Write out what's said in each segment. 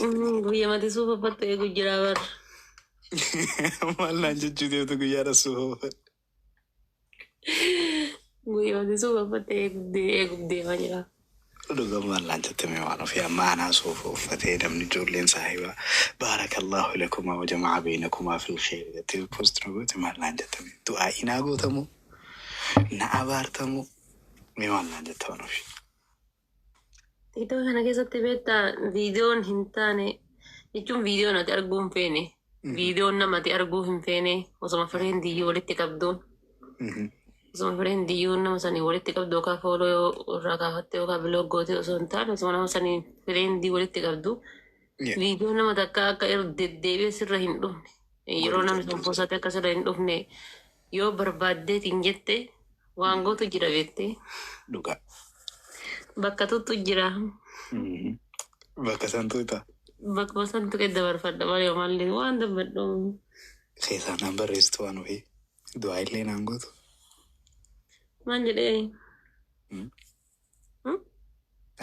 Guyyaa mati suufa uffattu eegu jira bar. Maal naan jechuu deemtu guyyaadha suufa uffadhe. Guyyaa mati suufa uffatte eeguuf deemaa jira. Dhuga maal naan jette mee waan ofii amma anaa suufa uffatee namni ijoolleen saahibaa baarakallahu lakumaa wa jama'a beeynakumaa fil kheyr jettee post na goote maal naan jette mee du'aa'ii naa gootamoo na abaartamoo mee maal naan jette waan ofii. TikTok kana keessatti beektaa viidiyoon hin taane jechuun viidiyoon ati arguu hin feene. Viidiyoon nama ati arguu hin feene osoma fireendiyyuu walitti qabdu. Osoma fireendiyyuu nama sanii walitti qabdu yookaan follow irraa kaafatte yookaan block goote osoo hin taane osoma nama sanii friendii walitti qabdu. Viidiyoon nama takka akka irra deddeebi'ee sirra hin dhufne. Yeroo Godhuu namni sun dandeessa. poosate akka sirra hin dhufne yoo barbaaddeetiin jette waan gootu jira beektee. Dhugaa. Bakka tuttu jira. Bakka santuu ta'a. Bakkuma san tuqee dabarfadha malee maallee waan dubbadhu. Keessaa naan barreessitu waan ofii. Du'aa illee naan gootu. Maal jedhee?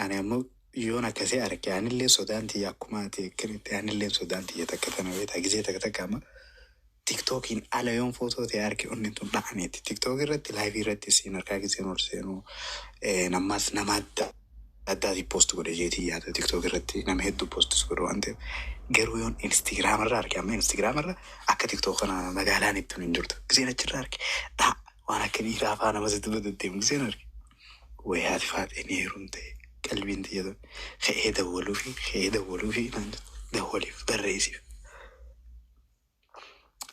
Ani ammoo yoon akkasii arge anillee sodaan tiyya akkuma ati akkanitti anillee sodaan tiyya takka tana beektaa gisee takka takka amma TikTokiin ala yoon footoo ta'e arge onni tun dha'aneetti. TikTok irratti liveii irratti siin harkaa giseen ol seenuu nammas nama adda addaati post godhe jeetii yaada TikTok irratti nama hedduu postis godhu waan ta'eef garuu yoon Instagram irra arge amma Instagram irra akka TikTok kana magaalaan ittiin hin jirtu giseen achirra arge dhaa waan akka dhiiraa faa nama sitti deddeemu giseen arge wayi haati faaxee ni heerumte qalbiin tiyya tun ka'ee dawwaluu fi ka'ee dawwaluu fi naan jettu dawwaliif barreessiif.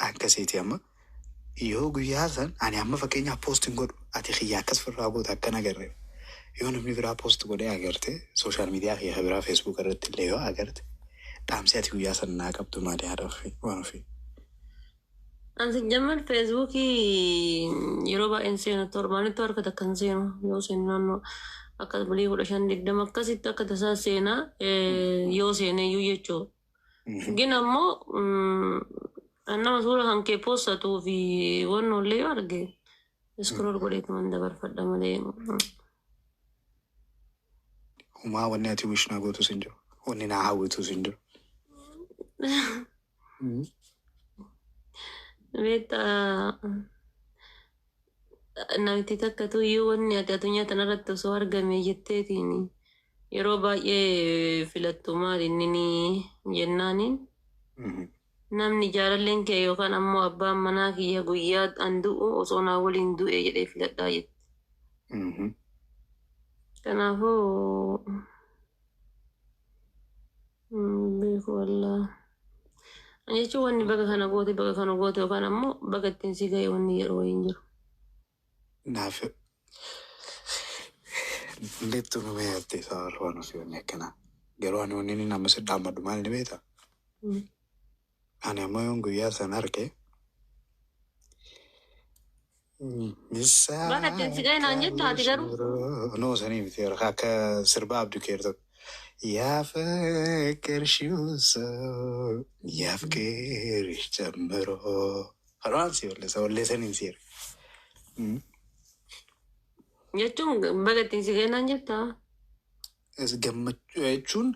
Akkasiiti amma yoo guyyaa san ani amma fakkeenyaaf post hin godhu ati kiyya akkas firraa goota akkan agarre yoo namni biraa post godhee agarte social media kiyya biraa Facebook irratti illee yoo agarte dhaamsi ati guyyaa san naa qabdu maali haadha ofii waan ofii. Ansi jammal Facebookii yeroo baay'een seenu torbaanitti harka takka hin seenu yoo seenu naannoo akka bulii 15 20 akkasitti akka tasaa seenaa yoo seene iyyuu jechuudha. Gin ammoo nama suura kan kee postatuu fi wannollee yoo arge scroll godheetuman dabarfadha malee. Humaa wanni ati wish naa gootus hin jiru. Wanni naa hawwitus hin jiru. Beektaa namitti takkatu iyyuu wanni ati addunyaa tanarratti osoo argame jetteetiin yeroo baay'ee filattu maali inni jennaaniin namni jaalalleen kee yookaan ammoo abbaan manaa kiyya guyyaa an du'u osoo naa waliin du'e jedhee filadhaa jette. Kanaafuu beeku wallaa. Jechuun wanni baga kana goote baga kana goote yookaan ammoo baga ittiin si ga'e wanni jedhu wayii hin jiru. Naaf Lettu nama yaaddee isaa waan ofii wanni akkanaa. Garuu ani wanni inni nama si dhaammadhu maal ni beektaa? Ani ammoo yoon guyyaa sana arge Baga ittiin si ga'e naan jettu ati garuu. No sanii miti akka sirba Abduu Keer tokko. ያፈቀርሽው ሰው ያፍቅርሽ ጨምሮ Kanaan si walleessa walleessaniin si erga. Jechuun baga ittiin si ga'e naan jettaa? Gammachuu jechuun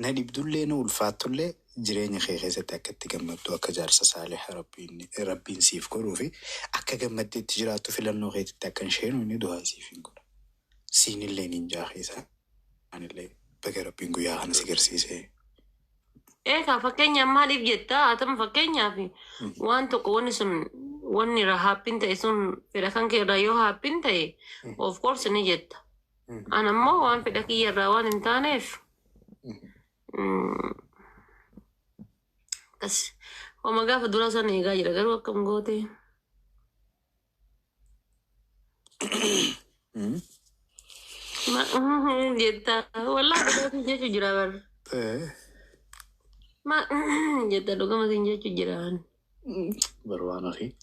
na dhibdullee na ulfaattullee jireenya kee keessatti akka itti gammaddu akka jaarsa saaliha rabbiin siif godhuu fi akka gammaddeetti jiraattu filannoo keetitti akka hin sheenu inni du'aa siif hin godha. Siinillee niin jaakeessa. Anillee baga rabbiin guyyaa kana si garsiisee. Eegaa fakkeenyaaf maaliif jettaa? Haa ta'u fakkeenyaaf waan tokko wanni sun wanni irraa happen ta'e sun fedha kan kee irraa yoo happen ta'e of course ni jetta. An ammoo waan fedha kiyya irraa waan hin taaneef akkas homa gaafa dura sana eegaa jira garuu akkam goote. Jetta wallaahi dhugaatiin jechuu jira bar. Ma jetta dhugamatiin jechuu jira. Bar waan ofii.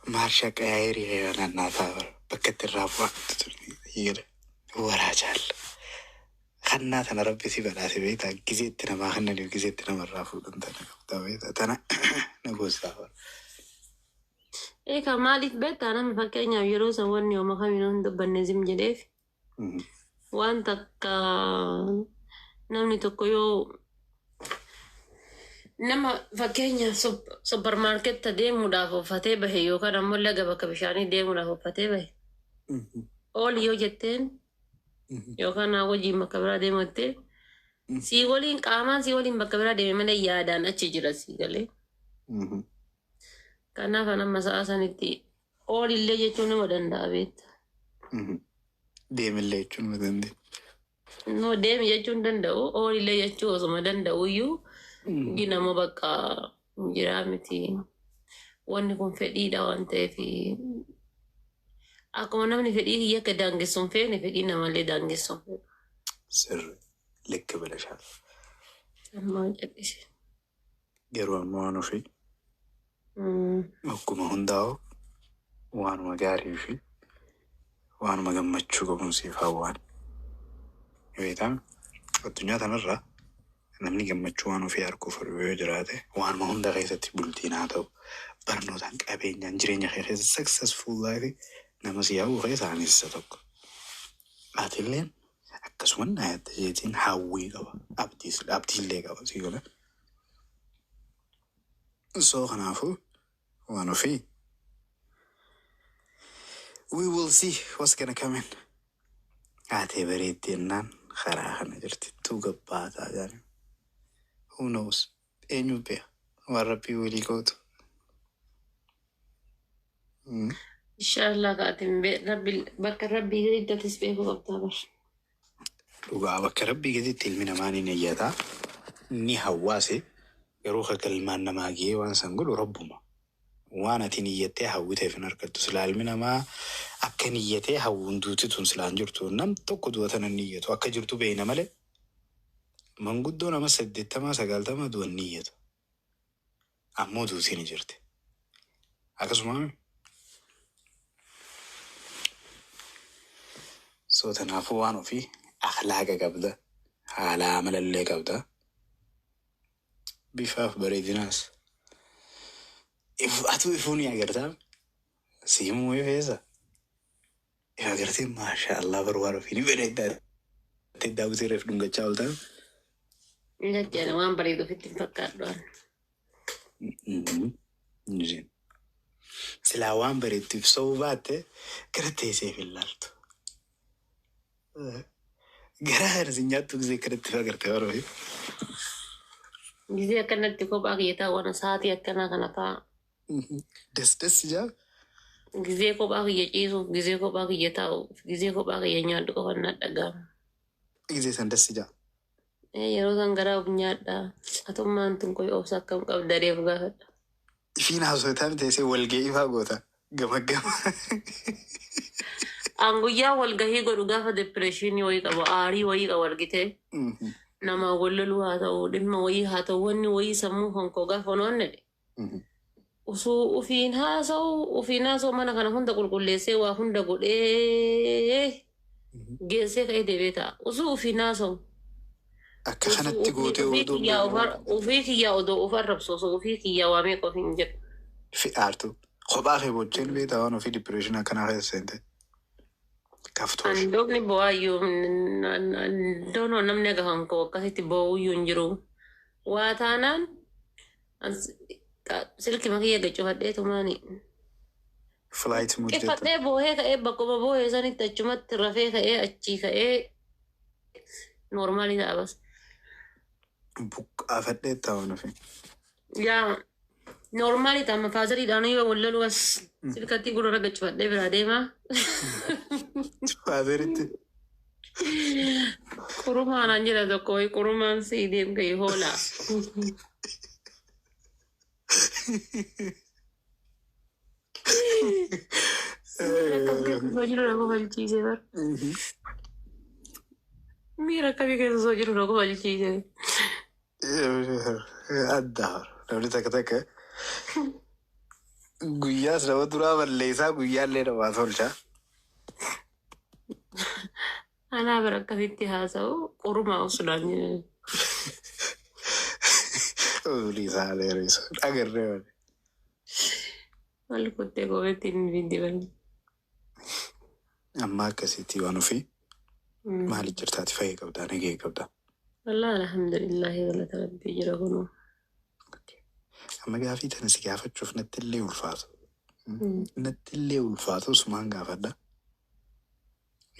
Maarsha qayaayirii naannaataa bara bakka itti irraa bu'aa waraa jaalla. Kannaa tana rabbi si badhaase beektaa gisee itti namaa kennaniif gisee itti namarraa fuudhan tana qabdaa beektaa tana na goostaa bara. Eegaa maaliif beektaa namni fakkeenyaaf yeroo san wanni hooma kamiinuu hin dubbanne zim jedheef waan takka namni tokko yoo Nama fakkeenyaaf supermarket deemuudhaaf uffatee bahe yookaan ammoo laga bakka bishaanii deemuudhaaf uffatee bahe. Ooli yoo jetteen yookaan naa wajjin bakka biraa deemu jettee, sii waliin qaamaan sii waliin bakka biraa deeme malee yaadaan achi jira, sii galee. Kanaaf an amma sa'a sanitti oolillee jechuun nama danda'a, beekta. Deemillee jechuun nama dandeenya. No, deemi jechuun danda'u, oolillee jechuu osuma danda'u iyyuu nama bakka jiraa miti. Wanni kun fedhiidha waan ta'eef, akkuma namni fedhii kiyya akka daangessu hin feene, fedhii namallee daangessu hin feene. Sirri likki bilishaa. Ammaa cal'ise. Garuu ammoo waan ofii akkuma hundaa'u waanuma gaarii fi waanuma gammachuu qabuun siif hawwaan. Beektaa, addunyaa kanarra namni gammachuu waan ofii arguuf yoo jiraate, waanuma hunda keessatti, bultiin haa ta'u, barnootaan, qabeenyaan, jireenya kee keessa successful life nama si hawwu keessaa anis isa tokko. Atilleen akkasuma naa yaadda jeetiin hawwii qaba. Abdiis abdiillee qaba, sii galee. So kanaafuu waan ofii we will see what's gonna come in. Haatee bareeddee jennaan karaa kana jirti. Tuu gabbaataa jaani. Who knows? Eenyu beeka? Waan rabbii walii gootu. Inshaallah kaatiin rabbi bakka rabbii gaditti atis beekuu qabdaa bar. Dhugaa, bakka rabbii gaditti ilmi namaa ni niyyataa. Ni hawwaase, garuu akka galmaan namaa gahee waan san godhu rabbuma. Waan ati niyyattee hawwiteef hin argattu. Silaa ilmi namaa akka niyyatee hawwuun duuti tun silaan jirtu. Nam tokko du'a tana niyyatu. Akka jirtu beeyna malee. Manguddoo nama 80 90 du'an niyyatu. Ammoo duutii ni jirti. Akkasuma so kanaafuu waan ofii akhlaaqa qabda. Haala amalallee qabda. Bifaaf bareedinaas. Atuu ifuu ni agartaa. Siimuu ifeessa. If agartee, maasha Allah, bar waan ofii ni bareeddaa. Daawwitii reef dhungachaa ooltaa. Jechuun waan bareedu ofitti hin fakkaadhu. Silaa waan bareeddu ibsuu baatte gara teesseef hin laaltu. Garaa kana si nyaattu gisee kanatti agartee waan ofii. Gisee akkanatti kophaa kiyya taa'u, waan sa'aatii akkanaa kana ta'a. Des des jaa. Gisee kophaa kiyya ciisuuf, gisee kophaa kiyya taa'uuf, gisee kophaa kiyya nyaadhu qofa na dhaga'ama. Gisee san des jaa. Yeroo san garaa of nyaadha. Atummaan tun koy obsa akkam qabda reefu gaafadha. Ifiin haasotaan teessee walga'ii faa goota. Gama gama. An guyyaa walgahii godhu gaafa depression wayii qabu, aarii wayii qabu argitee, nama walloluu haa ta'u, dhimma wayii haa ta'u, wanni wayii sammuu honkoo gaafa onoonne osoo ufiin haasa'u mana kana hunda qulqulleessee, waa hunda godhee geessee ka'ee deebi'ee ta'a. Osoo ufiin haasa'u. Akka kanatti gootee Ofii oduu kiyyaa ofii kiyyaa odoo of arrabsu, osoo ofii kiyyaa waa meeqa ofiin jedhu. Fi'aartu. Kophaa kee bocheen beektaa, waan ofii, depression akkanaa keessa seente. Kaftoosh. Andoofni bo'aayyuu doonoo namni aga hankoo akkasitti bo'uyyuu hin jiru. Waa taanaan silkii makiyya gacufadhee tumaani. Flight mode jetta. Qifadhee boohee ka'ee, bakkuma boohee sanitti achumatti rafee ka'ee, achii ka'ee normal ta'a bas. Buqqaafadhee taa'uun ofii. Yaa, normal ta'a, amma fatheriidhaan yoo wal lolu as silkatti gurra gacufadhee biraa deemaa. Fatheritti. Qurumaan an jedha tokko wayi, qurumaan sii deem ka'e hoolaa. Miira akkam keessa osoo jiru na kofalchiise bar. Miira akkamii keessa osoo jiru na kofalchiise. Adda namni takka takka guyyaas nama duraa balleessaa, guyyaallee namaa tolcha. Anaa bira akkasitti haasa'u, qurumaa osudhaan jedhan. Oliisaa leerisu agarree wali. Wal kuttee goobetti hin biddiban. Amma akkasitti waan ofii maali jirtaati, fayyee qabdaa, nagee qabdaa? Wallah, alhamdulillahi, galata rabbii jira kunuu. Amma gaafii tana si gaafachuuf natti illee ulfaatu. Natti illee ulfaatu sumaan gaafadha.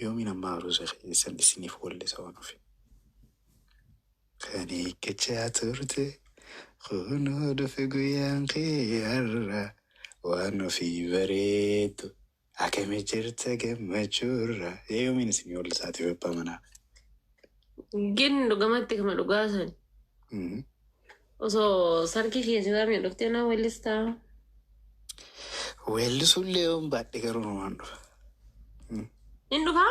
Yoomiin amma aruuza keessan isiniif wallisa waan ofi. Kan eeggachaa turte kunoo dhufe guyyaan kee har'a waan ofii bareedu akkami jirta gammachuurra. Yoomiin isinii wallisaatiif abbaa manaa. Gin dhugamatti kama dhugaasan. Osoo sarkii keessaa dhuftee na weellistaa. Weellisuullee yoon baadhe garuu numaan dhufa. Hin dhufaa?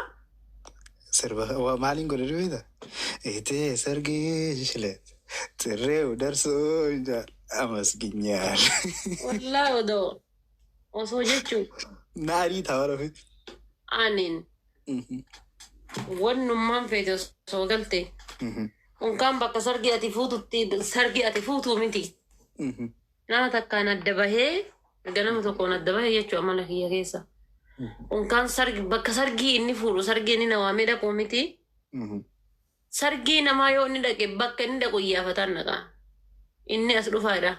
Sirba maaliin godhe beektaa? Itee sargii shilet xirree darsoo jaal amasginyaal. Wallaahi odoo osoo jechuun Naarii ta'a rafi. Anin wannummaan feete osoo galte unkaan bakka sargii ati fuututti sargii ati fuutuu miti. Nama takkaan adda bahee ganama tokkoon adda bahee jechuu amala kiyya keessa. Unkaan sargi bakka sargii inni fuudhu sargii inni na waamee dhaqu miti. Sargii namaa yoo inni dhaqe bakka inni dhaqu iyyaafataan dhaqa. Inni as dhufaadha.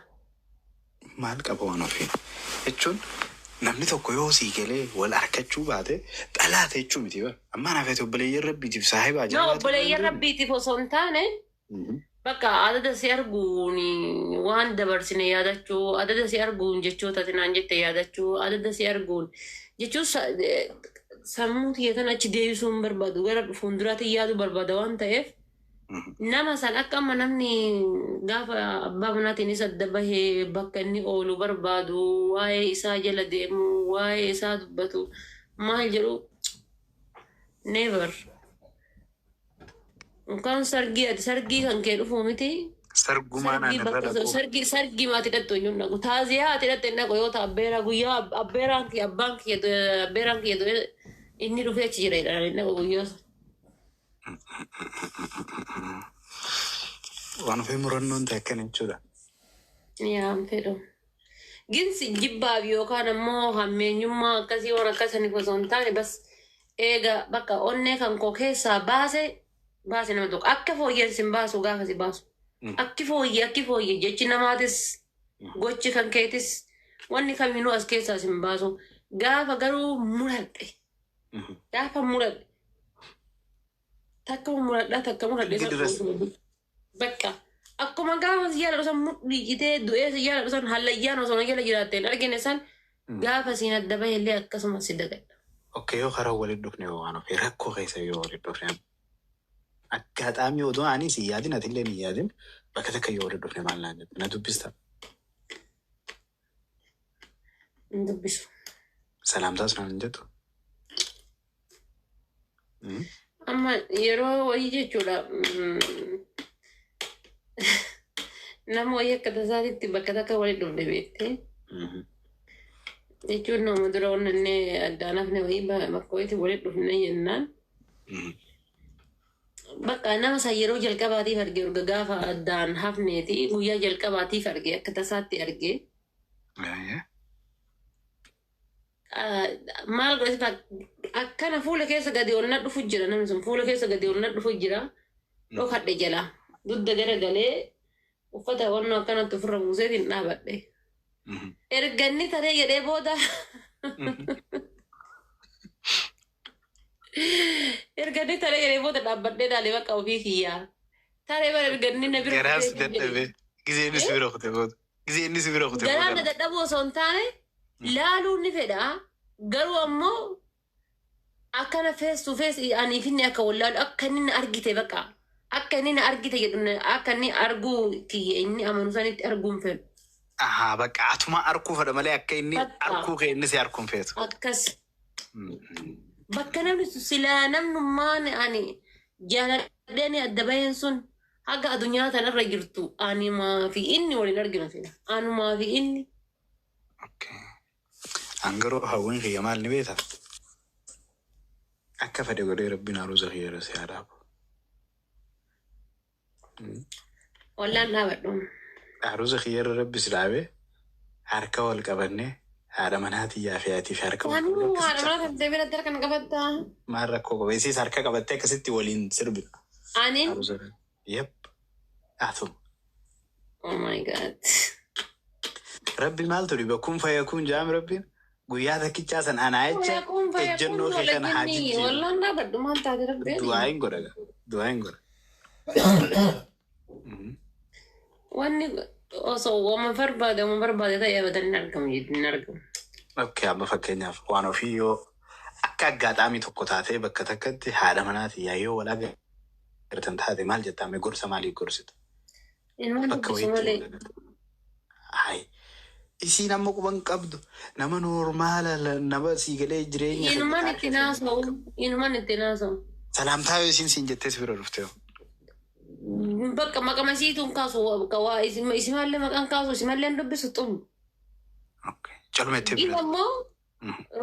Maal qaba waan ofii jechuun namni tokko yoo sii galee wal harkachuu baate dhalaate jechuu miti bara. Amma anaaf ati obboleeyyan rabbiitiif saahibaa No, obboleeyyan rabbiitiif osoo hin taane bakka adada si arguun waan dabarsine yaadachuu, adada si arguun jechoota ati naan jette yaadachuu, adada si arguun jechuun sammuu kiyya kana achi deebisuu hin barbaadu, gara fuulduraatti yaaduu barbaada waan ta'eef nama san akka amma namni gaafa abbaa manaatiin isa adda bahee bakka inni oolu barbaadu, waa'ee isaa jala deemu, waa'ee isaa dubbatu maal jedhu, never. Unkaan sargii ati sargii kan kee dhufuu miti. Sargumaan Sargii ani irra bakka dhaqu. Sargii sargii maati hidhattu iyyuu hin dhaqu. Taaziyaa ati hidhatte hin dhaqu yoo ta'u abbeeraa guyyaa abbeeraan kiyya abbaan kiyya abbeeraan kiyya du'e inni dhufee achi jira jedhan hin dhaqu guyyaa sana. Waan ofii murannoon ta'e akkana jechuudha. Yaa hin fedhu. Ginsi jibbaaf yookaan ammoo hammeenyummaa akkasii waan akkasaniif osoo hin taane bas eega bakka onnee kan koo keessaa baase baase nama tokko akka fooyyeen sin baasu gaafa si baasu. Akki fooyyee akki fooyyee jechi namaatis gochi kan keetis wanni kamiinuu as keessaa sin baasu. Gaafa garuu muradhe, gaafa muradhe takka muradhaa takka muradhe Gidiras. Bakka akkuma gaafa si jaaladhu san mudhii citee du'ee si jaaladhu san hallayyaan osoo na jala jiraatte hin argine san gaafa siin adda bahe illee akkasuma si dagadha. Okay, yoo karaa waliin dhufne waan ofii rakkoo keessa yoo waliin dhufne akkaataamii odoo ani si yaadin ati illee hin yaadin bakka takka yoo waliin dhufne maal naan jette na dubbista? Hin dubbisu. Salaamtaas naan hin jettu. Amma yeroo wayii jechuudha, nama wayii akka tasaatitti bakka takka waliin dhufne beektee jechuun nama dura onnannee addaan hafne wayii bakka wayiitti waliin dhufne jennaan. Bakka nama san yeroo jalqabaatiif arge erga gaafa addaan hafneeti guyyaa jalqabaatiif arge akka tasaatti arge. Maal godhe akkana fuula keessa gadi ol na dhufu jira, namni sun fuula keessa gadi ol na dhufu jira, dhokadhe jala dudda gara galee uffata wannoo akkanatti ofirra buuseetiin dhaabadhe. Erga inni taree jedhee booda, erga inni taree jedhee booda dhaabbadhee dhaalee bakka ofii kiyyaa. Taree bara erga inni na bira Garaas kutee jedhe. Dadhabee gizee inni si bira kute booda. Gizee inni si bira kute Garaan na booda. Dadhabuu osoo hin taane laaluu ni fedha. Garuu ammoo akkana face to face aniif inni akka wallaalu akka inni na argite bakka akka inni na argite jedhu akka inni arguu kiyya inni amanu sanitti arguu hin fedhu. Ahaa, bakka atuma arkuu fedha malee akka inni Bakka. Arkuu kee inni si arguu hin feetu. Akkas. Bakka namni silaa namnummaan ani jaaladheen adda baheen sun haga addunyaa tanarra jirtu anumaa fi inni waliin arginu fedha. Anumaa fi inni. Okay. An garuu hawwiin kiyya maal ni beektaa? Akka fedhe godhee rabbiin aruuza kiyya irra si haa dhaabu. Wallaan dhaabadhu. Aruuza kiyya irra rabbi si dhaabee harka wal qabannee haadha manaa tiyyaa fi atiif harka wal Anuu qabannee haadha akkasitti manaa tantee biratti harka na qabattaa. Maal rakkoo qaba? Isiis harka qabattee akkasitti waliin sirbina. Anin. Aruuza irra. Yep. Atuma. Oh my God. Rabbi maaltu dhiba? Kun fayyakuun jaam rabbiin guyyaa takkichaa san anaa jecha Kun fayyakun ejjennoo kee kana haa wala jijjiiru. wallaan dhaabadhu maal taate rabbi. Du'aa hin godha. Du'aa hin godha. Wanni osoo wama barbaade ta'e abadan hin argamu hin argamu. Okay, amma fakkeenyaaf waan ofii yoo akka aggaxaamii tokko taatee bakka takkatti haadha manaati yoo wal agartan taate maal jettaa? Mee gorsa maalii gorsita? Ilmaan Bakka dubbisu wayiitti malee. wal agartan. Hayi. Isiin amma quban qabdu nama normal nama siigalee jireenya Inumaan itti naasa'u. Inumaan itti naasa'u. Salaamtaa yoo isiin siin jettee si bira dhufte hoo? Bakka maqama isiituun kaasu, bakka waa isimallee maqaan kaasu, isimallee hin dubbisu xumu. Okay. Calmettee Inni bira. ammoo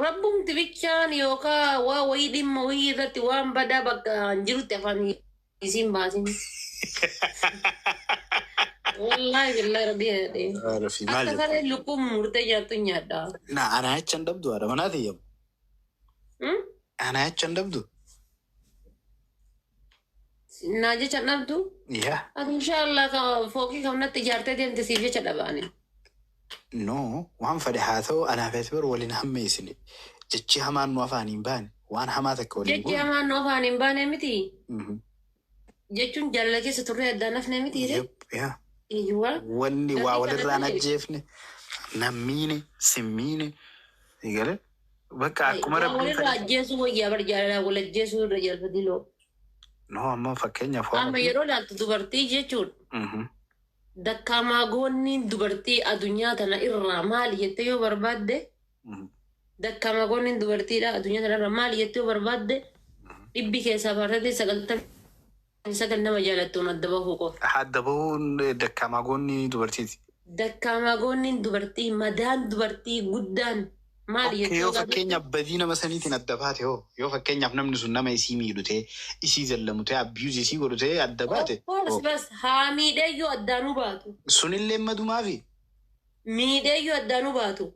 rabbumti bichaan yookaan waa wayii dhimma wayii irratti waan badaa bakka hin jirutti afaan isiin baasin. Wallaahi billahi rabbi jedhee. Fi maal Akka jettaa? saree lukkuu murtee nyaattu nyaadha. Na anaa jecha hin dhabdu haadha manaati yammu. Anaa jecha hin dhabdu. Naa jecha hin dhabdu. Yaa. Ati inshaallah ka fooqii kamnatti ijaartee deemte siif jecha dhabaane. No, waan fedhe haa ta'u, anaa fi ati bar waliin hammeessine. Jechi hamaan nu afaan hin baane. Waan hamaa takka waliin Jechi goone. hamaan nu afaan hin baane miti. Jechuun jaalala keessa turree addaan hafne miti. Yep, yaa. Eeyyuwaa. Wanni waa Gatii walirraan kana ta'e. ajjeefne, nammiine, simmiine. Eegale? Bakka akkuma Waa rabbiin walirraa fedhe. ajjeesuu wayyaa bar, jaalalaa wal ajjeesuu irra jaalfadiloo. No, amma fakkeenyaaf waan Amma yeroo laaltu dubartii jechuun dakkaamaa goonni dubartii addunyaa tana irraa maali jettee yoo barbaadde, dakkaamaa goonni dubartiidha addunyaa tana irraa maali jettee yoo barbaadde, dhibbi keessaa 99% nama jaalattuun adda bahuu qofa. Adda bahuun dakkaamaa goonni dubartiiti. Dakkaamaa goonni dubartii, madaan dubartii guddaan maali Okay, jettee yoo yoo gaafette. Fakkeenyaaf badii nama saniitiin adda baate hoo, yoo fakkeenyaaf namni sun nama isii miidhu ta'e, isii zallamu ta'e, abuse isii godhu ta'e adda baate Of course, hoo, bas haa miidheeyyuu addaanuu baatu. Sunillee madumaafi. Miidheeyyuu addaanuu baatu.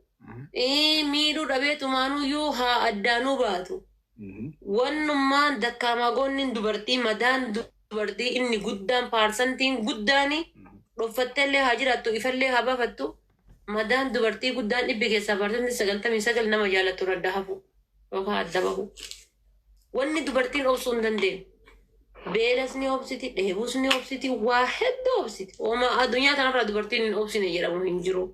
Miidhuu dhabeetumaanuyyuu haa addaanuu baatu. Wannummaan dakkaamaa goonni dubartii, madaan dubartii inni guddaan, paarsantiin guddaani, dhoffatteellee haa jiraattu, ifallee haa baafattu, madaan dubartii guddaan dhibbi keessaa 99% nama jaalattu adda hafu yookaan adda bahu. Wanni dubartiin obsuu hin dandeenye. Beelas ni obsiti, dheebuus ni obsiti, waa hedduu obsiti. Ooma addunyaa kanarraa dubartiin hin obsine jedhamu hin jiru.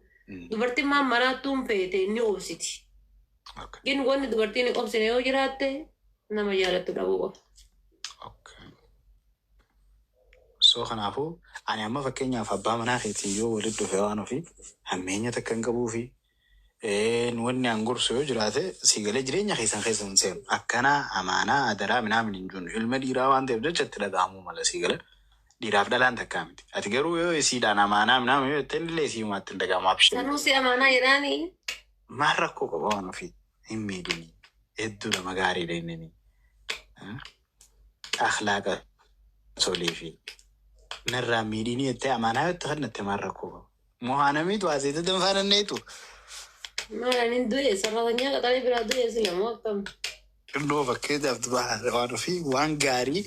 Dubartiin maan maraattuun feete ni obsiti. Gin wanni dubartiin hin obsine yoo jiraatte nama jaalattu dhabuu qofa. Okay. So kanaafuu ani amma fakkeenyaaf abbaa manaa keetiin yoo walitti dhufe, waan ofii hammeenya takka hin qabuu fi wanni an gorsu yoo jiraate, siigalee jireenya keessan keessa hin seenu. Akkanaa amaanaa adaraa minaamin hin jiru. Ilma dhiiraa waan ta'eef jecha itti dhaga'amuu mala siigalee. Dhiiraaf dhalaan takkaa miti. Ati garuu yoo isiidhaan amaanaa minaamin yoo jettee illee isiimaatti hin dhaga'amu abshee. Sanuu si amaanaa jedhaanii. Maal rakkoo qaba waan ofii hin miidhini. Hedduu nama gaariidha inni. Akhlaaqa tolee fi narraa miidhini jettee amaanaa yoo itti kennatte maal rakkoo qaba? Mohaanamiitu aseeta danfaananneetu. Maal ani du'e sararatanyaa qaxalee biraa du'e sila moo akkam? Xinnoo fakkeenyaaf waan ofii waan gaarii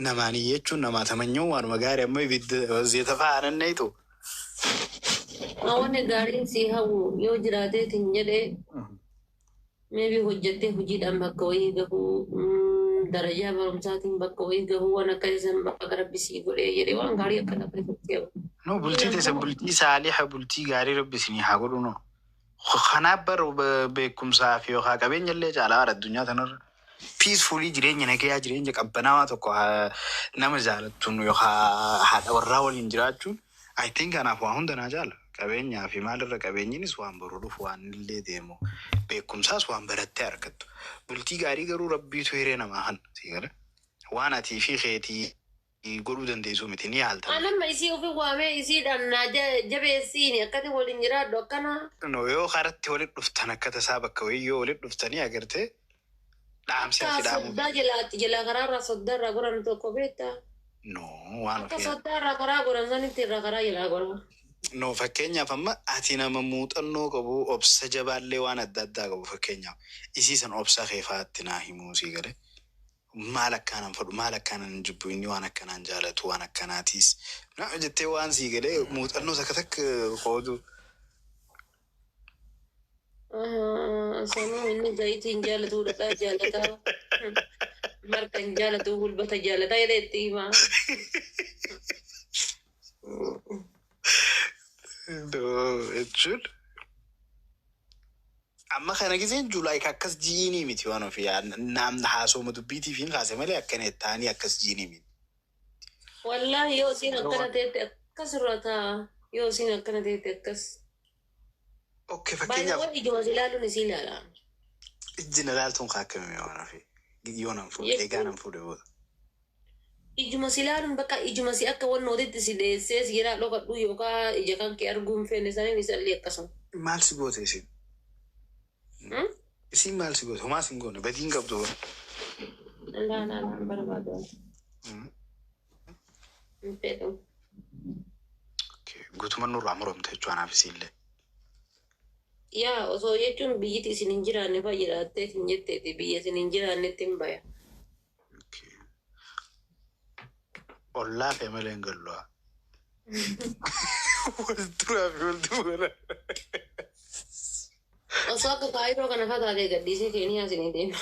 namaan jechuun namaa tamanyoo waanuma gaarii amma ibidda zeeta faananneetu. Wanni gaariin si hawwu yoo jiraateetiin jedhee, maybe hojjettee hojiidhaan bakka wayii gahuu, darajaa barumsaatiin bakka wayii gahuu, waan akka isan bakka rabbi sii godhee jedhee waan gaarii akkana keessatti hawwu. No, bultii teessa bultii saaliha, bultii gaarii rabbi isinii haa godhu no. Kanaaf bar beekumsaa fi yookaan qabeenya illee caalaa addunyaa tanarra. Peacefully jireenya nagayaa, jireenya qabbanaawaa tokko nama jaalattuun yookaan haadha warraa waliin jiraachuun, I think kanaaf waa hunda naa caala. Qabeenyaa fi maalirra qabeenyinis waan boru dhufu, waan illee deemu, beekumsaas waan barattee argattu. Bultii gaarii garuu rabbiitu hiree namaa hanna. Sii gala? Waan atii fi keetii godhuu dandeessu miti, ni yaalta. Anamma isii ofi waamee isiidhaan naa jabeessiini akkati waliin jiraadhu akkana. No, yoo karatti walitti dhuftan, akka tasaa bakka wayii yoo walitti dhuftanii agartee dhaamsi Akka ati dhaamu. soddaa jalaatti jalaa karaarraa soddaarraa goran tokko beektaa? No, waan Akka ofii. soddaarraa karaa goran sanitti irraa karaa jalaa goran. No, fakkeenyaaf amma ati nama muuxannoo qabu, obsa jabaallee waan adda addaa qabu, fakkeenyaaf isii san obsa keefaatti naa himuu sii galee. Maal akkanaan fedhu, maal akkanaan jibbu, inni waan akkanaan jaalatu, waan akkanaatiis. Na jettee waan sii galee muuxannoo takka takka qoodu. Sanuu inni zayitii hin jaalatu, dhadhaa jaalataa. Marqa hin jaalatu, gulbata jaalataa jedhee itti himaa. Jechuun amma kana giseen Juulaay akkas ji'inii miti waan ofii naamna haasoma dubbiitiif hin kaase malee akkana ta'anii akkas ji'inii miti. Wallaahi yoo isiin akkana ta'etti akkas irra taa'a. Yoo isiin akkana ta'etti akkas. Okay, Baay'ee fakkeenyaaf waan ijuma si ilaaluun isii ilaala. Ijji na ilaaltuun kaa akkamii waan ofii yoo nan fuudhe egaa nan fuudhe booda. Ijuma si ilaaluun bakka ijuma si akka wanni walitti si dheessee si jiraa dhokadhu yookaan ija kan kee arguu hin feene saniin isallee akkasuma. Maal si goote isin? Isin maal si goote? Homaa si hin goone, badii hin qabdu. Laa laa laa, hin barbaadu. Hin fedhu. Guutummaan nurraa muramte jechuun anaaf isiillee. Yaa, osoo jechuun biyyiti isin hin jiraanne fa'a jiraattee hin jetteeti, biyya isin hin jiraannetti hin baya. Ollaa fee malee hin gallu. Wal duraa fi wal duuba. Osoo akka Kaayiroo kana fa'a taatee gadhiisee Keeniyaa isinii deema.